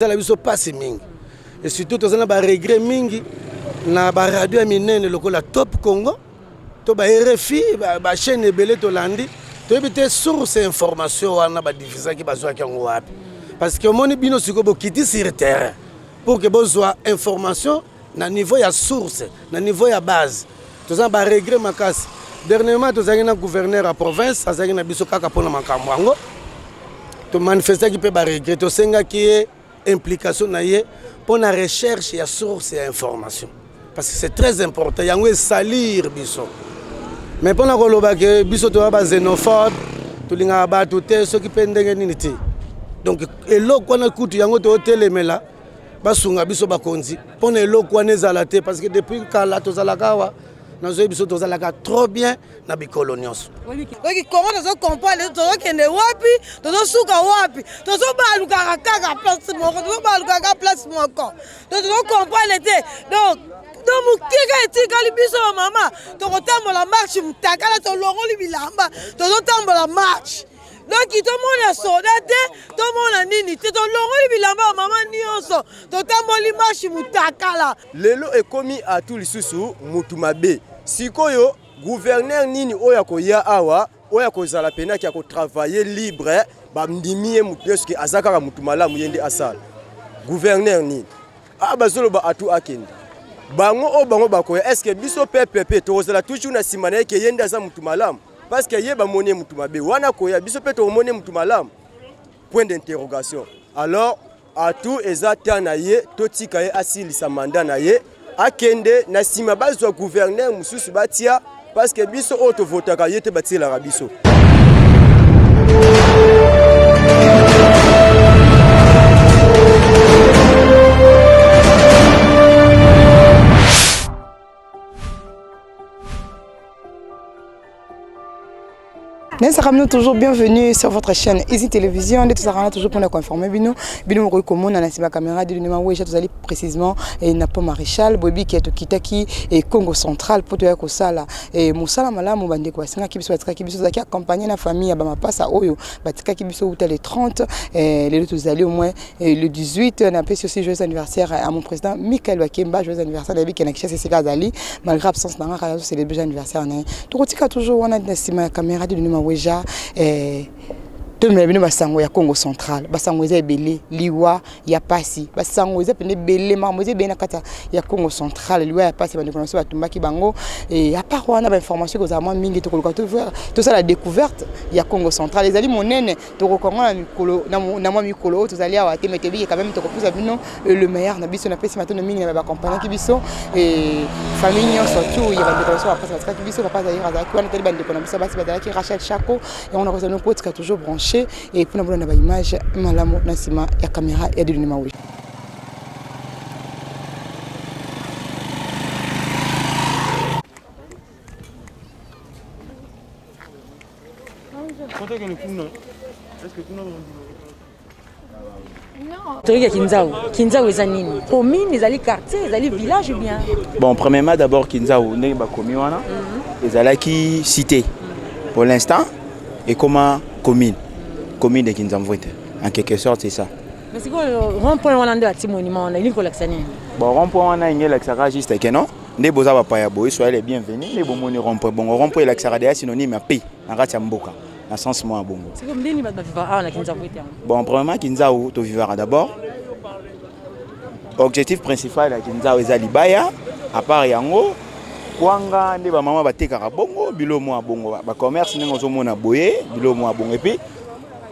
Ezala biso pasi mingi et surtout toza na ba regret mingi na ba radio ya minene lokola Top Congo to ba RFI ba, ba chaîne ebele tolandi toyebi te source ya information wana badifusaki bazwaki yango wapi parce que omoni bino sikoyo bokiti sur terrain pour que bozwa information na niveau ya source na niveau ya base toza na ba regret makasi dernièrement tozalaki na gouverneur ya province azalaki na biso kaka mpona makambo yango Tomanifestaki mpe ba regret, tosengaki ye implication na ye mpo na recherche ya source ya information parce que c'est très important, yango esalir biso. Mais mpo na koloba ke biso toza ba xenophobe, tolingaka bato te soki mpe ndenge nini te. Donc eloko wana kutu yango totelemela basunga biso bakonzi mpo na eloko wana ezala te parce que depuis kala tozalaka awa nazoyebi biso tozalaka trop bien na bikolo nyonso. Oki Congo tozo comprendre tozokende wapi tozosuka wapi tozobalukaka kaka place moko tozobalukaka place moko donc tozo comprendre te donc donc mokeka etikali biso bamama tokotambola marche mutakala tolongoli bilamba tozotambola marche donc tomona soda te tomona nini te tolongoli bilamba ya mama nyonso totamboli marche mutakala lelo ekomi atu lisusu mutu mabe sikoyo Gouverneur nini oyo akoya awa oyo akozala pena ki ako travailler libre bandimi ye mutu nyonso ke aza kaka mutu malamu ye nde asala gouverneur nini ah bazoloba atu akende bango oyo bango bakoya est ce que biso peuple mpe tokozala toujours na nsima na ye ke ye nde aza mutu malamu parce que ye bamoni ye mutu mabe wana akoya biso mpe tokomoni ye mutu malamu point d'interrogation alors Atout eza temps na ye totika ye asilisa mandat na ye akende na nsima bazwa gouverneur mosusu batia parce que biso oyo tovotaka ye te batielaka biso. Nayesaka bino toujours bienvenue sur votre chaîne Easy Télévision nde tozalaka na toujours mpona koinforme bino bino mokoki komona na nsima caméra de Lunema Weja tozali précisément eh, na pont Maréchal boyebi ke tokitaki eh, Congo central mpo toya kosala eh, mosala malamu bandeko basengaki biso batikaki biso tozalaki accompagné na famille ya bamapasa oyo batikaki biso wuta le 30 lelo tozali au moins le 18 napesi aussi joyeux anniversaire à mon président Michael Wakemba joyeux anniversaire nayebi ke na Kinshasa esika azali malgré absence na nga kaka célébrer anniversaire na ye tokotika toujours wana na nsima ya caméra de Numa Weja eh, tomela bino basango ya Congo central basango eza ebele liwa ya pasi basango eza pene ebele makambo eza ebele na kati ya Congo central liwa ya pasi bandeko na biso batumbaki bango e à part wana bainformation ekozala mwa mingi tokoluka tosala découverte ya Congo central ezali monene tokoka na mikolo na mwa mikolo oyo tozali awa te mais toyebi quand même tokopesa bino euh, le meilleur na biso napesi matondo mingi na baaccompagnaki biso e famille nyonso tout ya bandeko na biso bapasi batikaki biso papa zaire azalaki wana tali bandeko na biso basi bazalaki rachel chako yango nakozala bino kotika toujours branché e mpona bolanda baimage malamu na nsima ya caméra ya delune mawi Toyoki ya Kinzau. Kinzau eza nini? Commune ezali quartier, ezali village ou bien? Bon, premièrement d'abord Kinzau ndenge bakomi wana mhm. ezalaki cité. Pour l'instant, ekoma commune. Commune de Kinzamvuete. En quelque sorte, c'est ça. Mais sikoyo rond-point wana nde ati monument wana elingi kolakisa nini? Bon, rond-point wana elingi elakisaka juste que non nde boza bapaya boye soyez les bienvenus nde bomoni rond-point bongo rond-point elakisaka deja synonyme ya paix na kati ya mboka na sens mwa bongo. Sikoyo ndeni bato bavivaka awa na Kinzau ete yango? Bon, premièrement Kinzau tovivaka d'abord objectif principal ya Kinzau eza libaya à part yango kwanga nde bamama batekaka bongo bilo mwa bongo bacommerce ndenge ozomona boye bilo mwa bongo epuis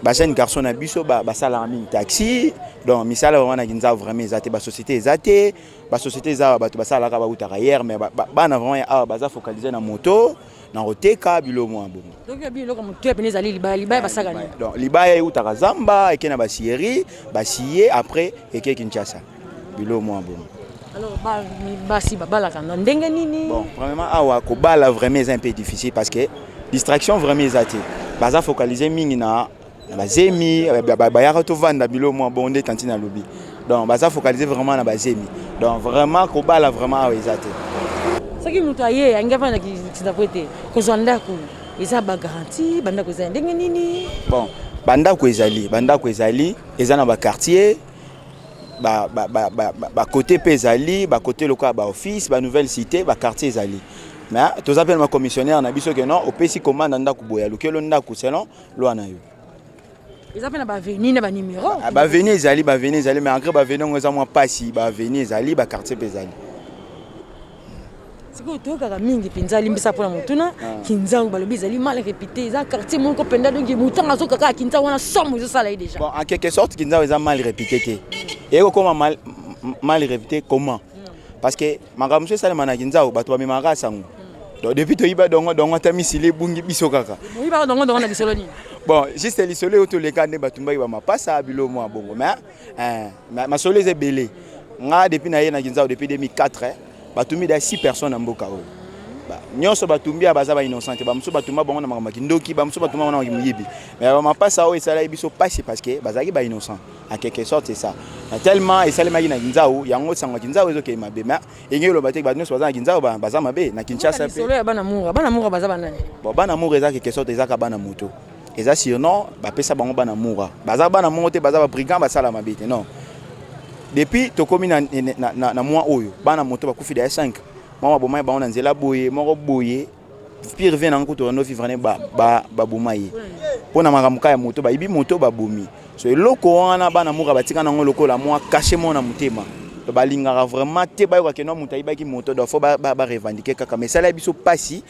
bajeune garçon na biso basalaka mingi taxi donc misala vraiment na Kinzau vraiment eza te basociété eza te basociété eza awa bato basalaka bautaka hier mais bana vraiment ya awa baza focalise na moto na koteka bilo mwa bongo. Donc ya biloko motuya pene ezali libaya, libaya basaka nini? Donc libaya eutaka zamba eke na basierie basiye après eke Kinshasa bilo mwa bongo. Alors ba basi babalaka na ndenge nini? Bon, premièrement awa kobala vraiment eza un peu difficile parce que distraction vraiment eza te. Baza focaliser mingi na na bazemi bayaka tovanda bilo mwa bongo nde tantine alobi. Donc baza focaliser vraiment na bazemi. Donc vraiment kobala vraiment awa eza te. Soki moto aye alingi avanda Kinzabwe te kozwa ndako eza ba garantie bandako eza ya ndenge nini? Bon, bandako ezali, bandako ezali eza na ba quartier. Ba ba ba ba ba côté mpe ezali, ba côté lokola ba office, ba nouvelle cité, ba quartier ezali. Mais toza mpe na ba commissionnaire na biso ke non, opesi commande na ndako boye, alukeli yo ndako selon loi na yo. Eza mpe na baavenue na banumero? Baavenue ezali, baavenue ezali, mais engrais baavenue yango eza mwa mpasi. Baavenue ezali, baquartier mpe ezali. Sikoyo toyokaka mingi mpenza, alimbisa mpona motuna, Kinzau balobi ezali mal répété, eza quartier moko mpenza, donc motanga azoka kaka Kinzau wana, somo ezosala ye déjà. Bon, en quelque sorte Kinzau eza mal répété te. Eyekokoma mal, mal répété comment? Parce que makambo mosusu esalema na Kinzau, bato bamemaka sango. Donc depuis toyiba dongo dongo, ata misili ebungi biso kaka. Oyibaka dongo dongo na lisolo nini? Bon, juste lisolo oyo toleka nde batumbaki bamapasa, bilo mwa bongo. Mais masolo eza ebele. Nga depuis na ye na Kinzau depuis 2004, batumbi da 6 personnes na mboka oyo. Nyonso batumbi ya baza bainnocent te. Bamosusu batumba bango na makambo ya kindoki, bamosusu batumba bango na makambo moyibi. Mais bamapasa oyo esalaki biso pasi parce que bazalaki bainnocent en quelque sorte, c'est ça. Na tellement esalemaki na Kinzau, yango sango ya Kinzau ezokende mabe. Mais enge oloba te bato nyonso baza na Kinzau baza mabe. Na Kinshasa mpe lisolo ya bana mura, bana mura baza banani? Bon, bana mura eza quelque sorte, ezaka bana moto, eza surnom bapesa bango. Bana mura baza bana moko te, baza babrigand, basala mabe te, non. Depuis tokomi na mois oyo, bana moto bakufi daya 5. Moko babomaki bango na nzela boye, moko boye pire vie nango kutu bando vivre ne baboma ye mpo na makambo ka ya moto, bayibi moto, babomi. So eloko wana bana mura batika nango lokola mwa cachet moko na motema. Donc balingaka vraiment te bayoka ke no moto ayibaki moto. Donc faut barevendiquer kaka. Mais esala biso mpasi,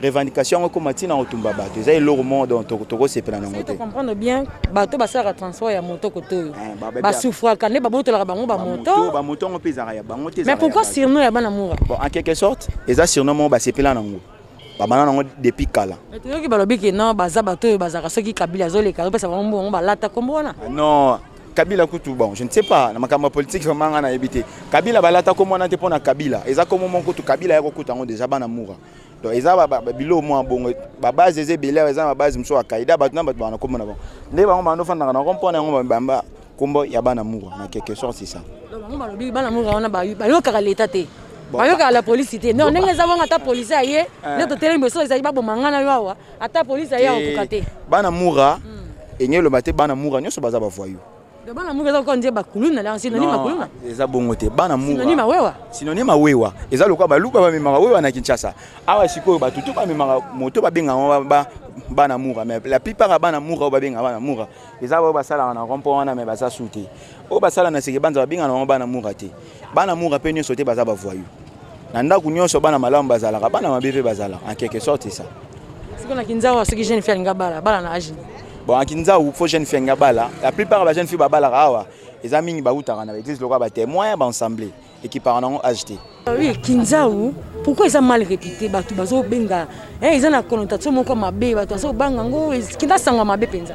revendication yango ekóma ntina kotumba bato, eza eloko moko donc tokosepela nango te. Comprendre bien, bato basalaka transport ya moto kote oyo basouffraka nde babotolaka bango bamoto. Bamoto yango mpe ezalaka ya bango te. Mais pourquoi surnom ya bana mura? Bon, en quelque sorte eza surnom moko basepela nango, babanda nango depuis kala. Toyoki balobi ke non, baza bato oyo bazalaka, soki Kabila azoleka, azopesa bango mbongo, balata kombo wana. Non, Kabila kutu, bon, je ne sais pas, na makambo ya politique vraiment nga nayebi te. Kabila balata kombo wana te mpo na Kabila. Eza kombo moko kutu Kabila ya kokuta yango déjà, bana mura. Donc eza biloko mwa bongo, babase eza ebele. Eza na babase mosusu ya kaida, bato na bato bana kombo na bango nde bango bando fandaka na mpona yango bamba kombo ya bana mura na quelque sorte, c'est ça. Bango balobi bana mura wana bayokaka leta te, bayokaka la polisi te. Non, ndenge eza bongo, ata polisi aye nde totelemi boso, ezali baboma nga na yo awa, ata polisi aye akokoka te. Bana mura, enge eloba te bana mura nyonso baza bavoyou. Bana mura eza koka nde bakuluna la synonyme bakuluna. Eza bongo te, bana mura synonyme awewa. Synonyme awewa eza lokola baluba bamemaka wewa na Kinshasa awa. Sikoyo bato to bamemaka moto babengaka bana mura. Mais la plupart ya bana mura oyo babengaka bana mura eza oyo basalaka na rond-point wana, mais baza su te. Oyo basala na seke banza babengaka bango bana mura te. Bana mura mpe nyonso te baza bavoyou. Na ndako nyonso bana malamu bazalaka, bana mabe mpe bazalaka, en quelque sorte c'est ça. Sikoyo na Kinzau, soki jeune fille alinga bala, bala na age? Bon, en Kinzau, faut jeune fille alinga bala, la plupart ya bajeune fille babalaka awa eza mingi bautaka na baeglise lokola batémoin, baensemble ekipaka nango age te. Oui, Kinzau pourquoi eza mal réputé? Bato bazobenga eza na connotation moko mabe, bato bazobanga yango, kinda sango mabe mpenza.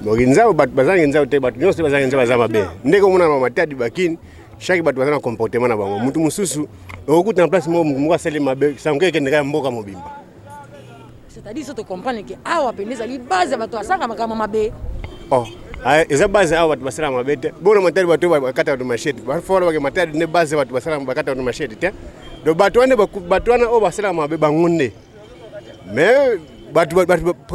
Bon, Kinzau, bato baza Kinzau te, bato nyonso te baza Kinzau baza mabe. Ndenge omona na Matadi, bakini, chaque bato baza na comportement na bango. Mutu mosusu okokuta na place moko, motu moko asali mabe, sango ekendeka ya mboka mobimba. C'est-à-dire so tocomprendre ke awa pene ezali base ya bato basalaka makambo mabe? Oh, eza base awa bato basalaka mabe te. Bona Matadi, bato bakata bato machette, bafola bake Matadi nde base bato basalaka, bakata bato machette te. Donc bato wana, bato wana oyo basalaka mabe, bango nde. Mais bato,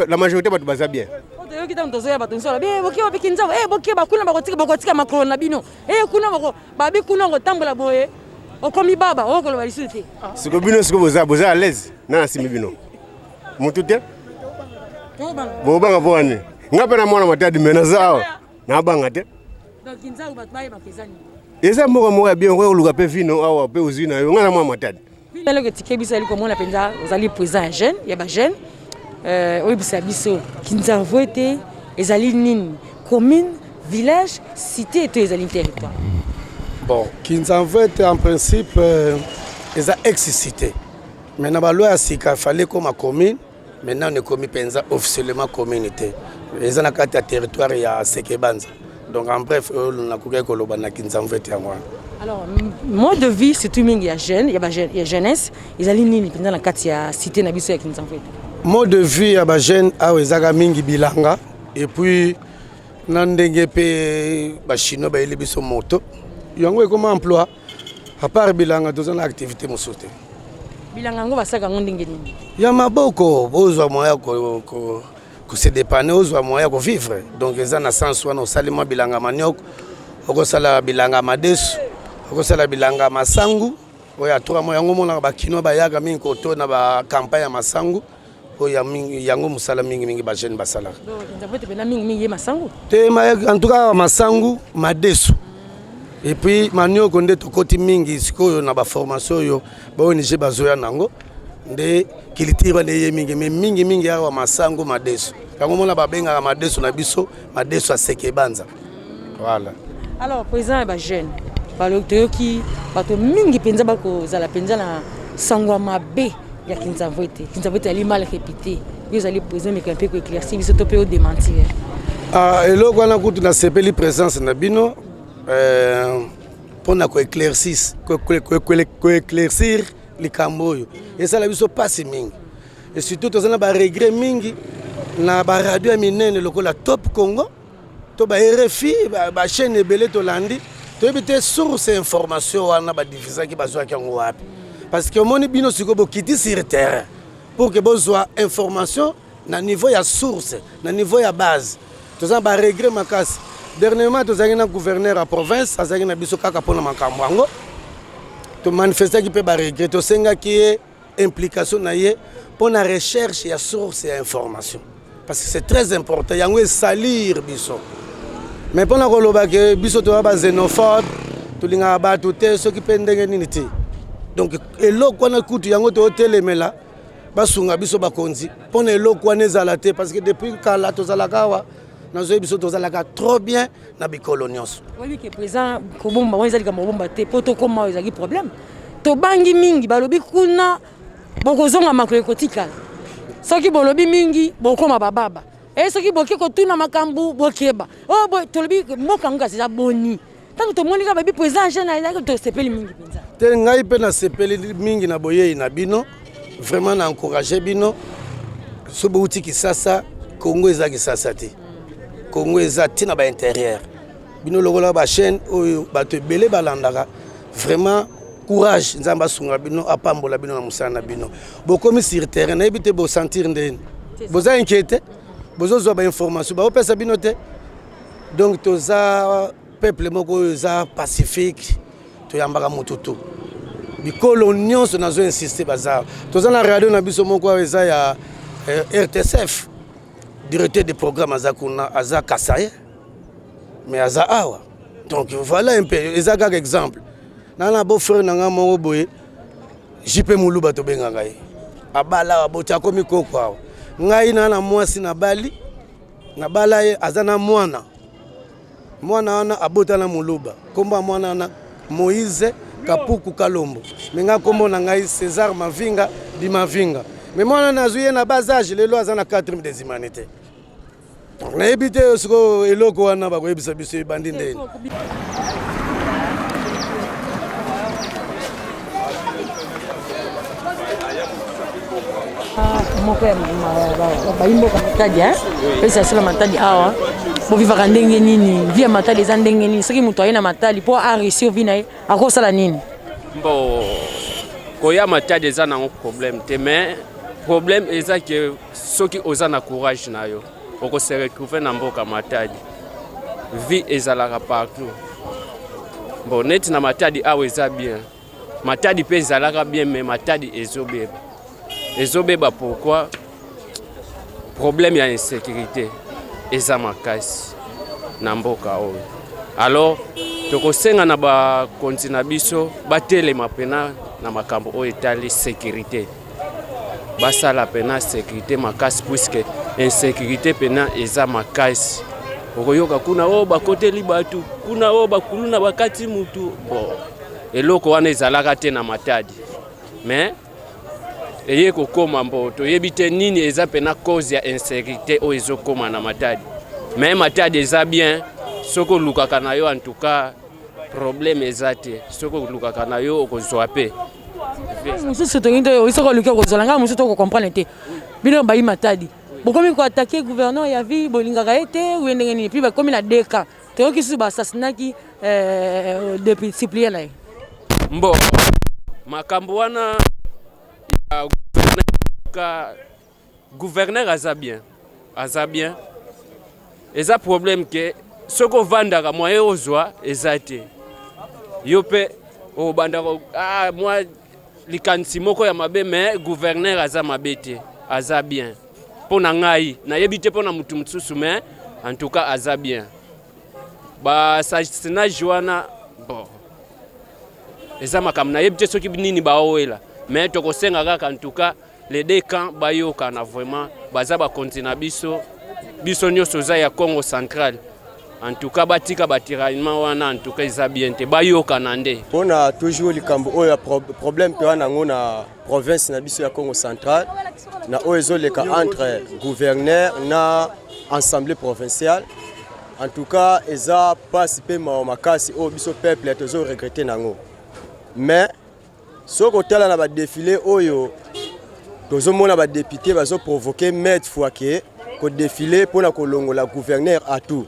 la majorité bato baza bien. Toyoki ntango tozoya, bato mosusu balobi: "Bokie wapi? Kinzau, bokie bakuna, bakotika, bokotika makolo na bino kuna, babi kuna kotambola boye, okomi baba, okoloba lisusu te." Siko bino, siko boza à l'aise na nasimbi bino motu te, bobanga mpo wani? Nga mpe na mwana Matadi, me naza awa, nabanga te. Eza mboka moko ya bien, okoki koluka mpe vino awa mpe ozwi na yo. Nga na mwana Matadi. Eloko etike biso ezali komona mpenza ozali président ya jeune, ya bajeune. Oyebisa biso, Kinzau ete ezali nini? Commune, village, cité to ezali territoire? Bon, Kinzau en principe eza ex-cité, mais na baloi ya sika fallait koma commune. Maintenant ekomi mpenza officiellement commune te, eza na kati ya territoire ya Seke Banza. Donc en bref, oyo nakokaki koloba na Kinzau ete yango wana. Alors, mode de vie surtout mingi ya jeune, ya bajeune, ya jeunesse ezali nini mpenza na kati ya cité na biso ya Kinzau ete? Mode de vie ya bajeune awa ezaka mingi bilanga, et puis na ndenge mpe bachinois bayeli biso moto, yango ekoma emploi. À part bilanga, toza na activité mosusu te. Bilanga yango basalaka yango ndenge nini? Ya maboko, bozwa moyen ya kose dépanner, ozwa moyen ya kovivre. Donc eza na sens wana, osali mwa bilanga, manioko. Okosala bilanga madesu, okosala bilanga masangu oyo ya 3 mois. Yango omonaka bakinois bayaka mingi koto na ba campagne ya masangu oyo yango mosala mingimingi bajeune basalaka te. En tout cas masangu, madesu et puis manioko nde tokoti mingi sikoyo na baformation oyo ba ONG bazoya nango, nde culture wana eye mingi. Mais mingimingi awa masangu, madesu. Yango mona babengaka madesu na biso madesu ya Sekebanza, voilà. Alors, président ya bajeune, toyoki bato mingi mpenza bakozala mpenza na sango ya mabe ya Kinzamvuete. Kinzamvuete ali mal réputé. Yo ozali président, meka mpe koéclaircir biso to mpe odémentir. Ah, eloko wana kutu nasepeli présence na bino mpona koéclaircir likambo oyo esala biso mpasi mingi. Et surtout toza na baregret mingi na baradio ya minene lokola Top Congo to ba RFI, bachaîne ebele tolandi, toyebi te source information wana badifusaki, bazwaki yango wapi. Parce que omoni bino sikoyo bokiti sur terrain pour que bozwa information na niveau ya source, na niveau ya base. Toza na baregret makasi. Dernièrement tozalaki na gouverneur ya province, azalaki na biso kaka mpona makambo yango. Tomanifestaki mpe baregret, tosengaki ye implication na ye mpona recherche ya source ya information, parce que c'est très important. Yango esalir biso, mais mpona koloba ke biso toza baxénophobe, tolingaka bato te, soki mpe ndenge nini te. Donc eloko wana kutu yango toyotelemela, basunga biso bakonzi mpona eloko wana ezala te, parce que depuis kala tozalaka awa, nazoyebi biso tozalaka trop bien na bikolo nyonso. Oyebi ke président, kobomba wana eza likambo kobomba te, mpo tokóma oyo ezalaki problème. Tobangi mingi, balobi kuna bokozonga makolo ekotikala. Soki bolobi mingi, bokóma bababa. E soki boke kotuna makambo, bokeba oyo tolobi mboka yango kasi eza boni. Ntango tomoni kaka babi président jeune azalaki, tosepeli mingi mpenza. Te, ngai mpe nasepeli mingi na boyei na bino. Vraiment na encourage bino. So bouti Kisasa, Congo eza Kisasa te, Congo eza ntina baintérieur. Bino lokola bachaîne oyo bato ebele balandaka, vraiment courage. Nzambe asunga bino, apambola bino na mosala na bino. Bokomi sur terrain, nayebi te bosentir ndeni, boza inquiété, bozozwa bainformation baopesa bino te. Donc toza peuple moko oyo eza pacifique, toyambaka motu tu, bikolo nyonso. Nazo insiste, baza, toza na radio na biso moko awa eza ya RTSF. Directeur de programme aza kuna, aza kasaye, mais aza awa. Donc voilà un peu, eza kaka exemple. Na beau frère na nga moko boye, JP Muluba tobengaka ye, abala awa, boti, akomi koko awa. Ngai na mwasi nabali, nabala ye, aza na mwana. Mwana wana abota na Moluba. Nkombo ya mwana wana Moïse Kapuku Kalombo, mais nga nkombo na ngai César Mavinga di Mavinga. Mais mwana wana azwi ye na bas âge, lelo aza na 4 des humanités. Donc nayebi te sikoyo eloko wana bakoyebisa biso ebandi ndeni. Moko ya bayimboka Matadi, pesa solo Matadi awa, bovivaka ndenge nini? Vie ya Matadi eza ndenge nini? Soki moto aye na Matadi mpo aréussir vie na ye, akosala nini? Bon, koya Matadi eza nango problème te, mais problème eza ke soki oza na courage na yo, okose retrouve na mboka Matadi. Vie ezalaka partout. Bon, neti na Matadi awa eza bien, Matadi mpe ezalaka bien, mais Matadi ezobeba, ezobeba. Pourquoi? Problème ya insécurité eza makasi na mboka oyo. Alors tokosenga na bakonzi na biso batelema mpena na makambo oyo etali sécurité, basala mpena sécurité makasi, puisque insécurité mpena eza makasi. Okoyoka kuna oyo bakoteli bato, kuna oyo bakuluna bakati mutu. Bon, eloko wana ezalaka te na Matadi, mais eye kokóma. Mpo toyebi te nini eza mpena cause ya insécurité oyo ezokóma na Matadi. Mais Matadi eza bien soki olukaka na yo. En tout cas problème eza te, soki olukaka na yo okozwa mpe. Mosusu tolingi te, soki oluki okozwala. Ngai mosusu tokocomprendre te. Bino bayi Matadi, bokomi koattaquer gouverneur ya ville, bolingaka ye te oye ndenge nini? Puis bakomi na deka, toyoki susu baassassinaki depuis suppléant na ye. Mbo makambo wana ya gouverneur, gouverneur aza bien, aza bien. Eza problème ke Soki ovandaka moyen ozwa eza te. Yo mpe obanda ah, mwa likanisi moko ya mabe, mais gouverneur aza mabe te, aza bien. Mpo na ngai nayebi te mpo na motu mosusu, mais en tout cas aza bien. Ba assassinage wana, bon, eza makambo nayebi te soki nini baowela, mais tokosenga kaka, en tout cas les deux camps bayokana. Vraiment baza bakonzi na biso, biso nyonso oza ya Congo Central. En tout cas batika batiraillement wana, en tout cas eza bien te, bayokana nde. Mpona toujours likambo oyo ya problème toya nango na province na biso ya Congo Central, na oyo ezoleka entre gouverneur na assemblée provinciale, en tout cas eza mpasi mpe mawa makasi oyo biso peuple tozoregretter nango. Mais soki otala na badéfilé oyo, tozomona badéputé bazoprovoquer maintes fois ke kodéfiler mpona kolongola gouverneur Atou.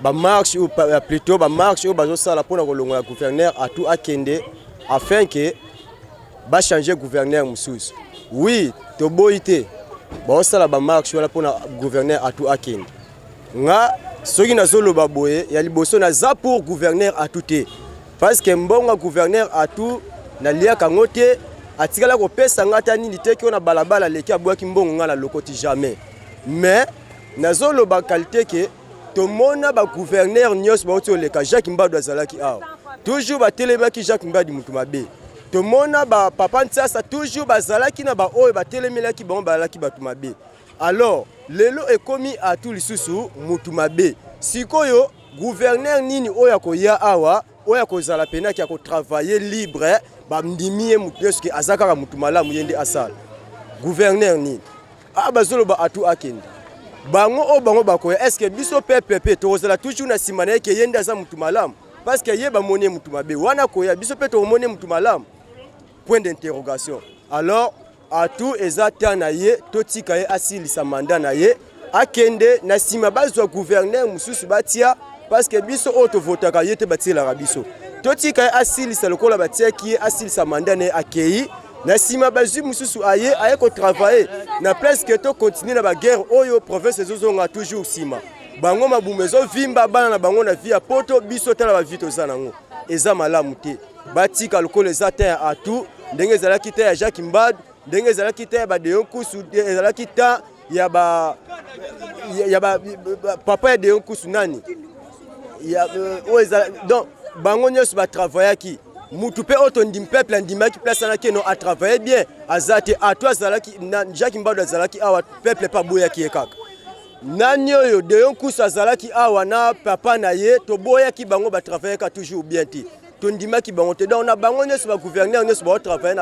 Bamarche, ou plutôt bamarche oyo bazosala mpona kolongola gouverneur Atou akende, afin ke bachanger gouverneur mosusu. Oui, toboyi te, baosala bamarche wana mpona gouverneur Atou akende. Nga soki nazoloba boye, ya liboso, naza pour gouverneur Atou te, parce que mbongo ya gouverneur Atou naliaka yango te. Atikala kopesa nga ata nini te. Ki oyo na balabala aleki abwaki mbongo, nga nalokoti jamais. Mais nazoloba qualité ke tomona bagouverneur nyonso bauti oleka. Jacques Mbadu azalaki awa, toujours batelemaki Jacques Mbadu mutu mabe. Tomona bapapa Ntiasa, toujours bazalaki na baoyo batelemelaki bango, bazalaki bato mabe. Alors lelo ekomi Atou lisusu mutu mabe. Sikoyo gouverneur nini oyo akoya awa, oyo akozala penaki akotravailler libre, bandimi ye, mutu nyonso ke aza kaka mutu malamu, ye nde asala gouverneur nini? A bazoloba Atou akende, bango oyo bango bakoya, est-ce biso peuple mpe tokozala toujours na nsima na ye ke ye nde aza mutu malamu? Parce que ye bamoni ye mutu mabe wana, koya biso mpe tokomoni ye mutu malamu? Point d'interrogation. Alors Atou eza ta na ye, totika ye asilisa mandat na ye, akende. Na nsima bazwa gouverneur mosusu batia, parce que biso oyo tovotaka ye te, batielaka biso. Totika ye asilisa lokola batiaki ye, asilisa mandat na ye, akei. Na nsima bazwi mosusu, aye kotravailler na place ke tocontinuer na baguerre oyo. Province ezozonga toujours nsima, bango mabumu ezovimba, bana na bango na vie ya poto, biso tala bavie toza nango, eza malamu te. Batika lokola eza te ya Atou, ndenge ezalaki te ya Jacques Mbad, ndenge ezalaki te ya baDeon Kusu, ezalaki ta ya ba ya ba papa ya Deon Kusu nani ya oyo ezala. Donc bango nyonso batravaillaki. Mutu mpe oyo tondimi, peuple andimaki place wana keno atravaille bien, aza te. Atou azalaki na Jacques Mbadu azalaki awa, peuple mpe aboyaki ye kaka. Nani oyo Deon Kusu azalaki awa na papa na ye, toboyaki bango, batravaillaka toujours bien te, tondimaki bango te. Donc na bango nyonso, bagouverneur nyonso baotravaille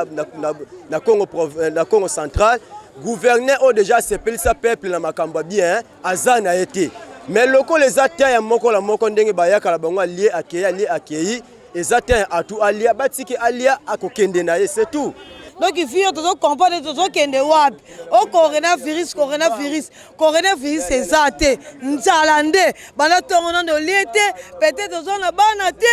na Congo Central, gouverneur oyo déjà asepelisa peuple na makambo ya bien aza na ye te. Mais lokola eza ta ya moko na moko, ndenge bayaka na bango, alie akei, alie akei, eza te ya Atou alia, batiki alia, akokende na ye, c'est tout. Donc vie oyo tozocomprendre, tozokende wapi? O coronavirus, coronavirus, coronavirus eza te, nzala nde. Banda ntongo nano olie te, peut-être oza na bana te,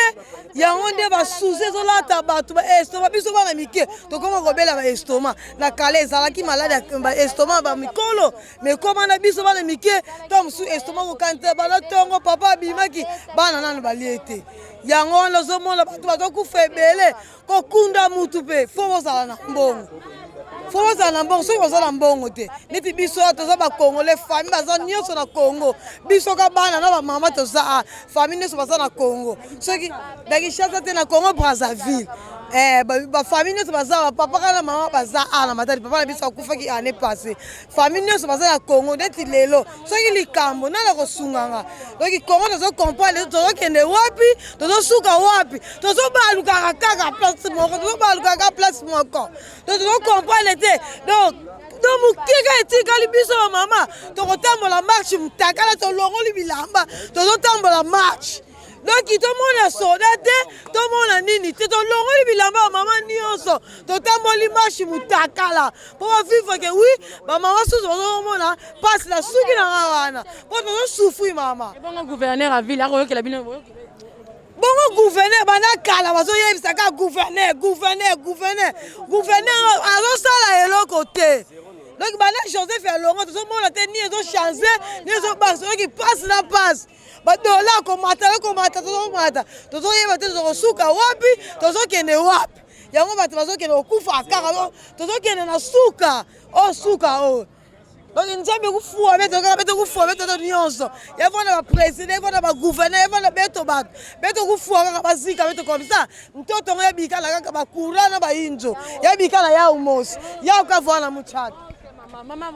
yango nde basusi ezolata bato, baestomac. Biso bana mike tokoma kobela baestomac. Na kala ezalaki maladi ya baestomac bamikolo, mais koma na biso bana mike, to mosusu estomac kokani te. Banda ntongo papa abimaki, bana nano balie te, yango wana ozomona bato bazokufa ebele. Kokunda mutu mpe faut bozala na mbongo, faut bozala na mbongo. Soki boza na mbongo te, neti biso awa toza bacongolais, famille baza nyonso na Congo, biso ka bana na bamama toza a famille nyonso baza na Congo, soki na Kinshasa te, na Congo Brazzaville. Eh, bafamille nyonso baza, bapapa kaka na mama baza a na Matadi. Papa na biso akufaki année passée. Famille nyonso baza na Congo. Neti lelo soki likambo nana kosunganga, donc Congo tozocomprendre, tozokende wapi, tozosuka wapi? Tozobalukaka kaka place moko, tozobalukaka place moko, donc tozocomprendre te. Donc mokika etikali biso bamama, tokotambola marche mutakala, tolongoli bilamba, tozotambola marche. Donc tomona soda te, tomona nini te, tolongoli bilamba ya mama nyonso, totamboli marche mutakala mpo bavivre ke oui, bamama susu bazomona mpasi na suki na nga wana, mpo tozosouffrir mama. Ebongo gouverneur ya ville akoyokela bino? Bongo gouverneur, banda kala bazoyebisa kaka gouverneur, gouverneur, gouverneur, gouverneur azosala eloko te. Donc banda Joseph ya longo tozomona te nini ezochange nini ezobakisa, soki pasi na pasi badola komata ekomata, tozomata tozoyeba te tozokosuka wapi, tozokende wapi. Yango bato bazokende kokufa kaka, tozokende na suka oyo suka oyo. Donc Nzambe kufuwa beto kaka beto kufuwa beto to nyonso ya vona ba président ya vona ba gouverneur ya vona beto bato beto kufuwa kaka bazika beto comme ça ntoto ngo ya bikala kaka ba courant na ba inzo ya bikala ya umosi ya ukavwana muchata. Mama.